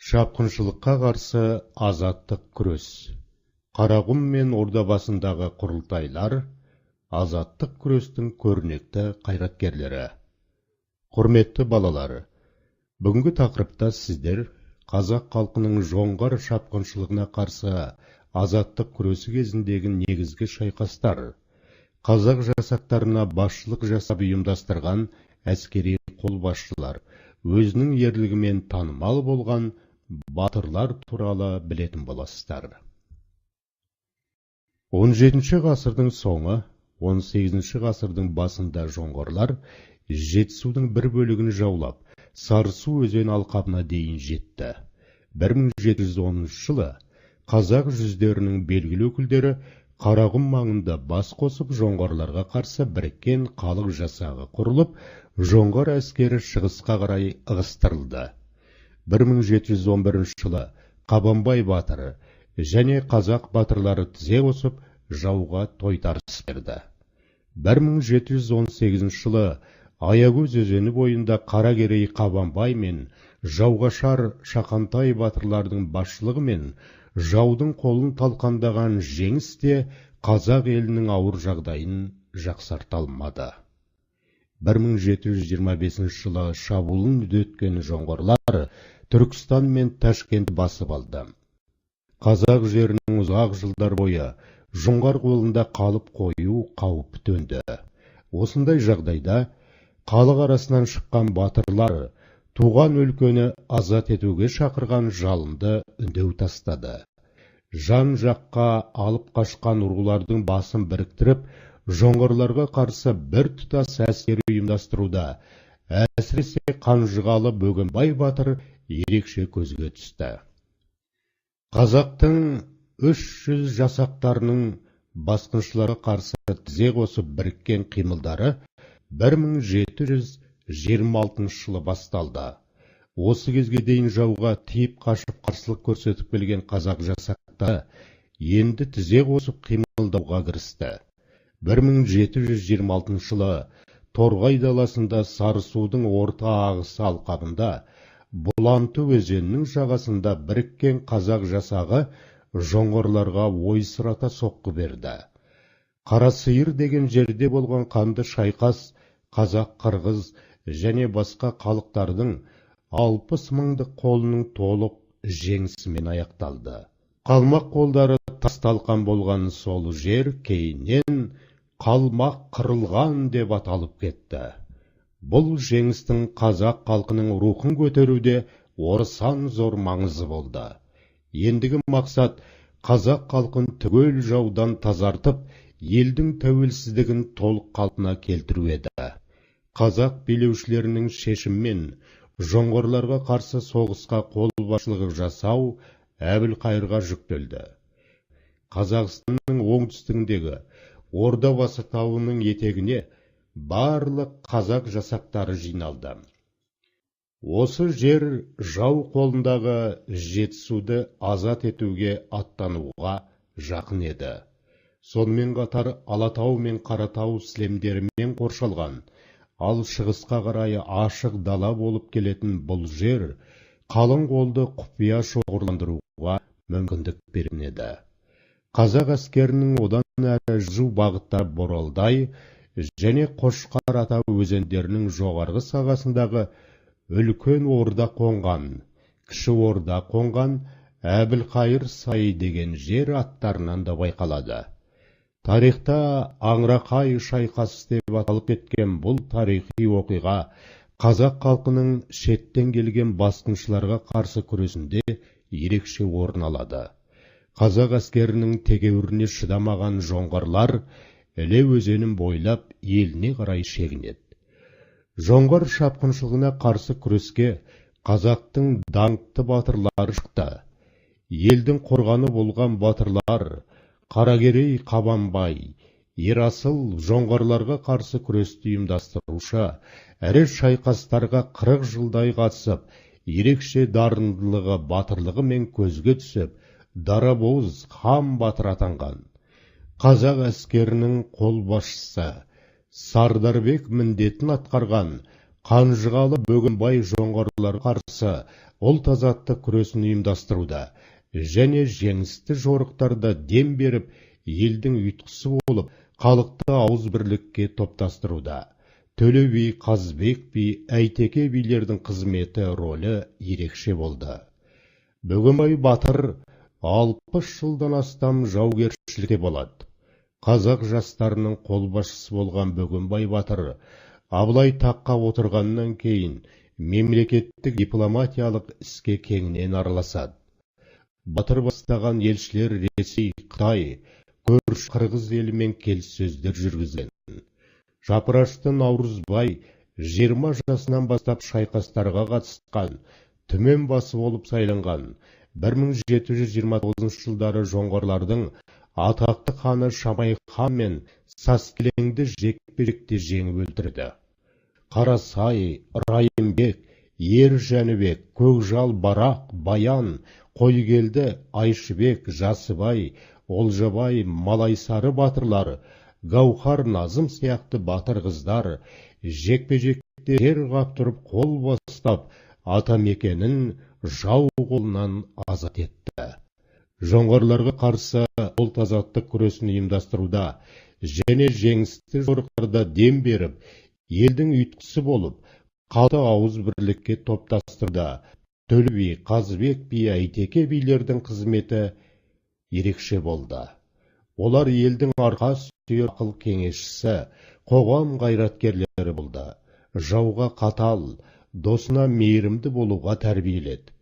Шапқыншылыққа қарсы азаттық күрес. Қарақұм мен Ордабасындағы құрылтайлар азаттық күрестің көрнекті қайраткерлері. Құрметті балалар, бүгінгі тақырыпта сіздер қазақ халқының жоңғар шапқыншылығына қарсы азаттық күресі кезіндегі негізгі шайқастар, қазақ жасақтарына басшылық жасап ұйымдастырған әскери қолбасшылар, өзінің ерлігімен танымал болған батырлар туралы білетін боласыздар. 17 ғасырдың соңы, 18 ғасырдың басында жоңғарлар Жетісудың бір бөлігін жаулап, Сарысу өзені алқабына дейін жетті. 1710 жылы қазақ жүздерінің белгілі өкілдері Қарақұм маңында бас қосып, жоңғарларға қарсы біріккен халық жасағы құрылып, жоңғар әскері шығысқа қарай ығыстырылды. 1711 жылы Қабанбай батыр және қазақ батырлары тізе қосып, жауға тойтарыс берді. 1718 жылы Аягөз өзені бойында Қаракерей Қабанбай мен Жауғашар Шақантай батырлардың басшылығымен жаудың қолын талқандаған жеңіс те қазақ елінің ауыр жағдайын жақсарта алмады. 1725 жылы шабуылын үдеткен жоңғарлар Түркістан мен Ташкентті басып алды. Қазақ жерінің ұзақ жылдар бойы жоңғар қолында қалып қою қаупі төнді. Осындай жағдайда халық арасынан шыққан батырлар туған өлкені азат етуге шақырған жалынды үндеу тастады. Жан жаққа алып қашқан рулардың басын біріктіріп, жоңғарларға қарсы бір тұтас әскер ұйымдастыруда әсіресе Қанжығалы Бөгенбай батыр ерекше көзге түсті. Қазақтың 300 жасақтарының басқыншыларға қарсы тізе қосып біріккен қимылдары 1726 жылы басталды. Осы кезге дейін жауға тиіп қашып қарсылық көрсетіп келген қазақ жасақтары енді тізе қосып қимылдауға кірісті. 1726 жылы Торғай даласында Сарысудың орта ағысы алқабында Бұланты өзенінің жағасында біріккен қазақ жасағы жоңғарларға ойсырата соққы берді. Қарасиыр деген жерде болған қанды шайқас қазақ, қырғыз және басқа халықтардың 60 мыңдық қолының толық жеңісімен аяқталды. Қалмақ қолдары тас-талқан болған сол жер кейіннен Қалмақ қырылған деп аталып кетті. Бұл жеңістің қазақ халқының рухын көтеруде орасан зор маңызы болды. Ендігі мақсат қазақ халқын түгел жаудан тазартып, елдің тәуелсіздігін толық қалпына келтіру еді. Қазақ билеушілерінің шешімімен жоңғарларға қарсы соғысқа қолбасшылық жасау Әбілқайырға жүктелді. Қазақстанның оңтүстігіндегі Ордабасы тауының етегіне барлық қазақ жасақтары жиналды. Осы жер жау қолындағы Жетісуды азат етуге аттануға жақын еді. Сонымен қатар Алатау мен Қаратау сілемдерімен қоршалған, ал шығысқа қарай ашық дала болып келетін бұл жер қалың қолды құпия шоғырландыруға мүмкіндік берген еді. Қазақ әскерінің одан әрі жылжу бағыттары Боралдай және Қошқар ата өзендерінің жоғарғы сағасындағы Үлкен Орда қонған, Кіші Орда қонған Әбілқайыр сайы деген жер аттарынан да байқалады. Тарихта Аңырақай шайқасы деп аталып кеткен бұл тарихи оқиға қазақ халқының шеттен келген басқыншыларға қарсы күресінде ерекше орын алады. Қазақ әскерінің тегеуріне шыдамаған жоңғарлар Іле өзенін бойлап еліне қарай шегінеді. Жоңғар шапқыншылығына қарсы күреске қазақтың даңқты батырлары шықты. Елдің қорғаны болған батырлар Қаракерей Қабанбай, Ерасыл жоңғарларға қарсы күресті ұйымдастырушы, ірі шайқастарға 40 жылдай қатысып, ерекше дарындылығы, батырлығымен көзге түсіп, дарабоз хан батыр атанған. Қазақ әскерінің қолбасшысы Сардарбек міндетін атқарған Қанжығалы Бөгенбай жоңғарларға қарсы ұлт азаттық күресін ұйымдастыруда және жеңісті жорықтарда дем беріп, елдің ұйытқысы болып, халықты ауыз бірлікке топтастыруда. Төле би, Қазыбек би, Әйтеке билердің қызметі, ролі ерекше болды. Бөгенбай батыр 60 жылдан астам жаугершілікте болады. Қазақ жастарының қолбасшысы болған Бөгенбай батыр Абылай таққа отырғаннан кейін мемлекеттік дипломатиялық іске кеңінен араласады. Батыр бастаған елшілер Ресей, Қытай, көрші Қырғыз елімен келіссөздер жүргізген. Жапырашты Наурызбай 20 жасынан бастап шайқастарға қатысқан, түмен басы болып сайланған. 1729 жылдары жоңғарлардың атақты ханы Шамай хан мен Саскелеңді жекпе-жекте жеңіп өлтірді. Қарасай, Райымбек, Ер Жәнібек, Көкжал, Барақ, Баян, Қойгелді, Айшыбек, Жасыбай, Олжабай, Малайсары батырлар, Гауһар Назым сияқты батыр қыздар жекпе-жекте жер қаптырып қол бастап, атамекенін жау қолынан азат етті. Жоңғарларға қарсы ұлт азаттық күресін ұйымдастыруда және жеңісті жорықтарда дем беріп, елдің ұйытқысы болып, халықты ауыз бірлікке топтастыруда Төле би, Қазыбек би, Әйтеке билердің қызметі ерекше болды. Олар елдің арқа сүйер ақыл кеңесшісі, қоғам қайраткерлері болды. Жауға қатал, досына мейірімді болуға тәрбиеледі.